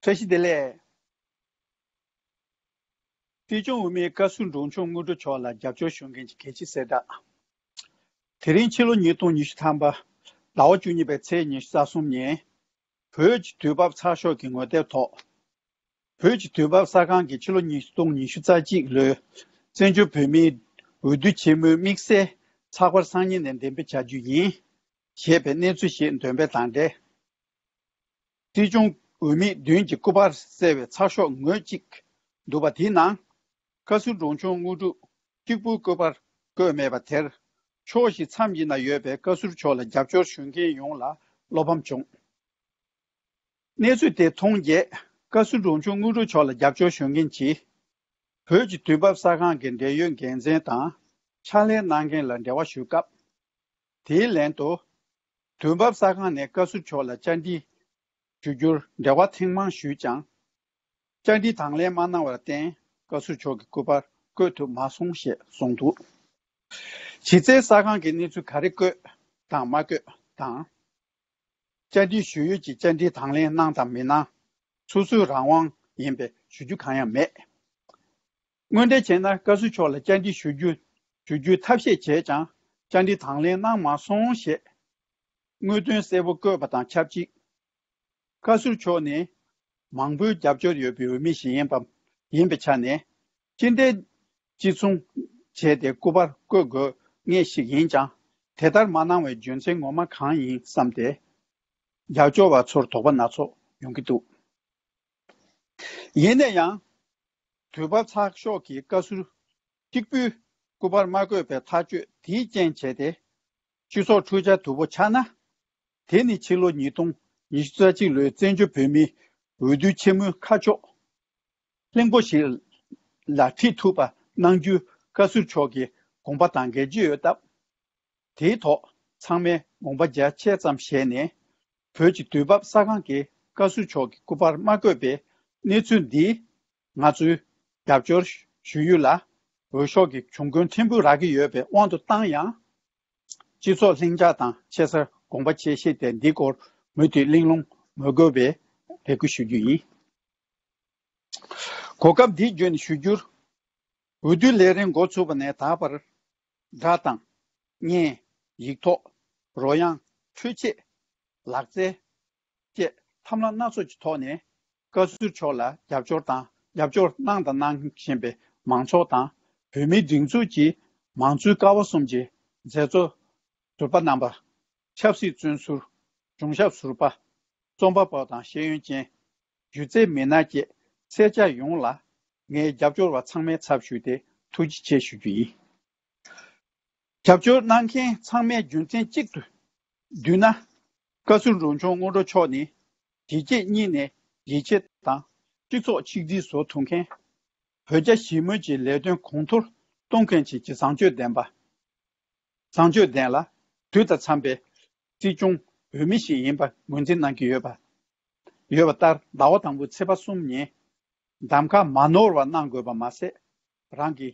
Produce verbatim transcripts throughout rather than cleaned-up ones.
བཀྲ་ཤིས་བདེ་ལེགས། སྲིད་སྐྱོང་འོས་མི་བཀའ་ཟུར་འབྲོང་ཆུང་དངོས་གྲུབ་མཆོག་ལ་རྒྱབ་སྐྱོར་ཞུ་མཁན་གྱི་གལ་ཆེའི་གསལ་བསྒྲགས། དེ་རིང་ཕྱི་ལོ་ཉིས་སྟོང་ཉི་ཤུ་ཐམ་པ་ཟླ་བ་བཅུ་གཉིས་པའི་ཚེས་ཉི་ཤུ་རྩ་གསུམ་ཉིན། བོད་ཀྱི་དུས་བབ་ཚགས་ཤོག་གི་ངོ་དེབ་ཐོག་བོད་ཀྱི་དུས་བབ་གསར་ཁང་གིས་ཕྱི་ལོ་ཉིས་སྟོང་ཉི་ཤུ་རྩ་གཅིག་ལོའི་བཙན་བྱོལ་བོད་མིའི་འོས་བསྡུ་ཆེན་མོའི་དམིགས་བསལ་ཚགས་པར་སང་ཉིན་ནས་འགྲེམས་སྤེལ་བྱ་རྒྱུ་ཡིན། ཞེས་པའི་གནས་ཚུལ་ཞིག་འདོན་སྤེལ་དང་འབྲེལ། སྲིད་སྐྱོང་འོས་མི་བདུན་གྱི་སྐུ་པར་གསལ་བའི་ཚགས་ཤོག་ངོས་གཅིག་འདུག་པ་དེའི་ནང་། བཀའ་ཟུར་འབྲོང་ཆུང་དངོས་གྲུབ་གཅིག་པུའི་སྐུ་པར་བཀོད་མེད་པ་དེར། ཕྱོགས་བཞི་མཚམས་བཞི་ན་ཡོད་པའི་བཀའ་ཟུར་མཆོག་ལ་རྒྱབ་སྐྱོར་ཞུ་མཁན་ཡོངས་ལ་བློ་ཕམ་བྱུང་། གནས་ཚུལ་དེ་མཐོང་རྗེས་བཀའ་ཟུར་འབྲོང་ཆུང་དངོས་གྲུབ་མཆོག་ལ་རྒྱབ་སྐྱོར་ཞུ་མཁན་གྱིས། བོད་ཀྱི་དུས་བབ་གསར་ཁང་གི་འབྲེལ་ཡོད་འགན་འཛིན་དང་ཕྱག་ལས་གནང་མཁན་ལ་འབྲེལ་བ་ཞུས་སྐབས། དེའི་ལན་དུ། དུས་བབ་གསར་ཁང་ནས་བཀའ་ཟུར་མཆོག་ལ་བཅར་འདྲི་ཞུ་རྒྱུར་འབྲེལ་བ་ཐེངས་མང་ཞུས་ཀྱང་། བཅར་འདྲི་དང་ལེན་མ་གནང་བར་བརྟེན་བཀའ་ཟུར་མཆོག་གི་སྐུ་པར་བཀོད་ཐུབ་མ་སོང་ཞེས་གསུངས་འདུག་གཞི་རྩའི་གསར་ཁང་གིས་གནས་ཚུལ་ག་རེ་བཀོད་དང་མ་བཀོད་དང་། བཅར་འདྲི་ཞུ་ཡུལ་གྱི་བཅར་འདྲི་དང་ལེན་གནང་དང་མི་གནང་། སོ་སོའི་རང་དབང་ཡིན་པས་ཞུ་རྒྱུ་གང་ཡང་མེད། དངོས་འབྲེལ་བྱས་ན་བཀའ་ཟུར་མཆོག་ལ་བཅར་འདྲི་ཞུ་རྒྱུ་ཞུ་རྒྱུའི་ཐབས་ཤེས་བྱས་ཀྱང་བཅར་འདྲི་དང་ལེན་གནང་མ་སོང་ཞེས་དངོས་དོན་གསལ་པོ་བཀོད་པ་དང་ཆབས་ཅིག་བཀའ་ཟུར་མཆོག་ནི་མང་པོའི་རྒྱབ་སྐྱོར་ཡོད་པའི་འོས་མི་ཞིག་ཡིན་པ་ཡིན་པའི་ཆ་ནས། ཅི་འདྲའི་གཅིག་མཚུངས་བྱས་ཏེ་སྐུ་པར་བཀོད་དགོས་ངེས་ཤིག་ཡིན་ཀྱང་། དེ་ལྟར་མ་གནང་བའི་རྒྱུ་མཚན་ངོ་མ་གང་ཡིན་བསམ་སྟེ། རྒྱབ་སྐྱོར་བ་ཚོར་དོགས་པ་སྣ་ཚོགས་ཡོང་གི་འདུག་ཡིན་ན་ཡང་། དུས་བབ་ཚགས་ཤོག་གིས་བཀའ་ཟུར་གཅིག་པུའི་སྐུ་པར་མ་བཀོད་པའི་ཐག་གཅོད་དེའི་རྐྱེན་བྱས་ཏེ། སྤྱི་ཚོགས་འཕྲུལ་ཆ་དུ་པོ་ཆགས་ན། དེ་ནི་ཕྱི་ལོ་ཉིས་སྟོང་ཉི་ཤུ་རྩ་གཅིག་ལོའི་བཙན་བྱོལ་བོད་མིའི་འོས་བསྡུ་ཆེན་མོའི་ཁ་ཕྱོགས་ལྷིང་པོ་ཞིག་ལ་ཁྲིད་ཐུབ་པ་གནང་རྒྱུའི་བཀའ་ཟུར་མཆོག་གི་དགོངས་པ་དང་འགལ་གྱི་ཡོད་སྟབས། དེའི་ཐོག་ཚང་མས་དགོངས་པ་རྒྱ་ཆེ་ཙམ་བཞེས་ནས། བོད་ཀྱི་དུས་བབ་གསར་ཁང་གིས་བཀའ་ཟུར་མཆོག་གི་སྐུ་པར་མ་བཀོད་པའི་གནས་ཚུལ་འདིས། ང་ཚོའི་རྒྱབ་སྐྱོར་ཞུ་ཡུལ་ལ་འོས་ཤོག་གི་གྱོང་གུན་ཕྲན་བུ་རག་གི་ཡོད་པའི་དབང་དུ་བཏང་ཡང་། སྤྱི་ཚོགས་ལྷིང་འཇགས་དང་ཆེ་སར་དགོངས་པ་ཆེ་བཞེས་ཏེ། འདི་སྐོར་མུ་མཐུད་གླེང་སློང་མི་དགོས་པའི་རེ་སྐུལ་ཞུ་རྒྱུ་ཡིན། གོ་སྐབས་འདི་བརྒྱུད་ནས་ཞུ་རྒྱུར། འོས་བསྡུའི་ལས་རིམ་འགོ་ཚུགས་པ་ནས་ད་བར། སྒྲ་དང་། བརྙན། ཡིག་ཐོག་རོལ་དབྱངས། འཕྲུལ་ཆས། ལག་རྩལ། བཅས་ཐབས་ལམ་སྣ་ཚོགས་ཀྱི་ཐོག་ནས། བཀའ་ཟུར་མཆོག་ལ་རྒྱབ་སྐྱོར་དང་། རྒྱབ་སྐྱོར་གནང་དང་གནང་བཞིན་པའི་མང་ཚོགས་དང་། བོད་མིའི་སྒྲིག་འཛུགས་ཀྱི་མང་གཙོའི་ཀ་བ་གསུམ་གྱི་མཛད་གཙོ་ཟུར་པ་རྣམ་པ། ཆབ་སྲིད་བཙོན་ཟུར། གཞུང་ཞབས་ཟུར་པ། རྩོམ་པ་པོ་དང་ཤེས་ཡོན་ཅན། སྒྱུ་རྩལ་མི་སྣ་བཅས་སེར་སྐྱ་ཡོངས་ལ། ངའི་རྒྱབ་སྐྱོར་བ་ཚང་མའི་ཚབ་ཞུས་ཏེ་ཐུགས་རྗེ་ཆེ་ཞུ་རྒྱུ་ཡིན། རྒྱབ་སྐྱོར་གནང་མཁན་ཚང་མས་རྒྱུ་མཚན་གཅིག་ཏུ་བསྡུས་ན། བཀའ་ཟུར་འབྲོང་ཆུང་དངོས་གྲུབ་མཆོག་ནི། གཞིས་བྱེས་གཉིས་ནས་ཡིད་ཆེས་དང་སྤྱི་ཚོགས་ཆིག་སྒྲིལ་བཟོ་ཐུབ་མཁན། བོད་རྒྱ་ཞི་མོལ་གྱི་ལས་དོན་གོང་མཐོར་གཏོང་མཁན་ཞིག་གི་བཟང་སྤྱོད་ལྡན་པ། བཟང་སྤྱོད་ལྡན་ལ་དུས་དང་འཚམས་པའི་སྲིད་སྐྱོང་འོས་མི་ཞིག་ཡིན་པ་ངོས་འཛིན་གནང་གི་ཡོད་པ། ཡོད་པ་ལྟར། ཟླ་བ་དང་པོའི་ཚེས་པ་གསུམ་ཉིན་གདམ་ཁ་མ་ནོར་བ་གནང་དགོས་པ་མ་ཟད། རང་གི་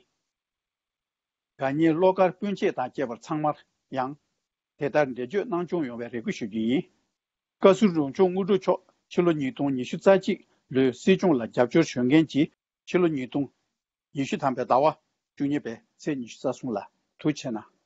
དགའ་ཉེ་བློ་དཀར་སྤུན་མཆེད་དང་བཅས་པར་ཚང་མར་ཡང་དེ་ལྟར་འགྲེལ་བརྗོད་གནང་སྐྱོང་ཡོང་བའི་རེ་སྐུལ་ཞུ་རྒྱུ་ཡིན། བཀའ་ཟུར་འབྲོང་ཆུང་དངོས་གྲུབ་མཆོག་ཕྱི་ལོ་ཉིས་སྟོང་ཉི་ཤུ་རྩ་གཅིག་ལོའི་སྲིད་སྐྱོང་ལ་རྒྱབ་སྐྱོར་ཞུ་མཁན་གྱིས། ཕྱི་ལོ་ཉིས་སྟོང་ཉི་ཤུ་ཐམ་པའི་ཟླ་བ་བཅུ་གཉིས་པའི་ཚེས་ཉི་ཤུ་རྩ་གསུམ་ལ། ཐུགས་རྗེ་གནང་།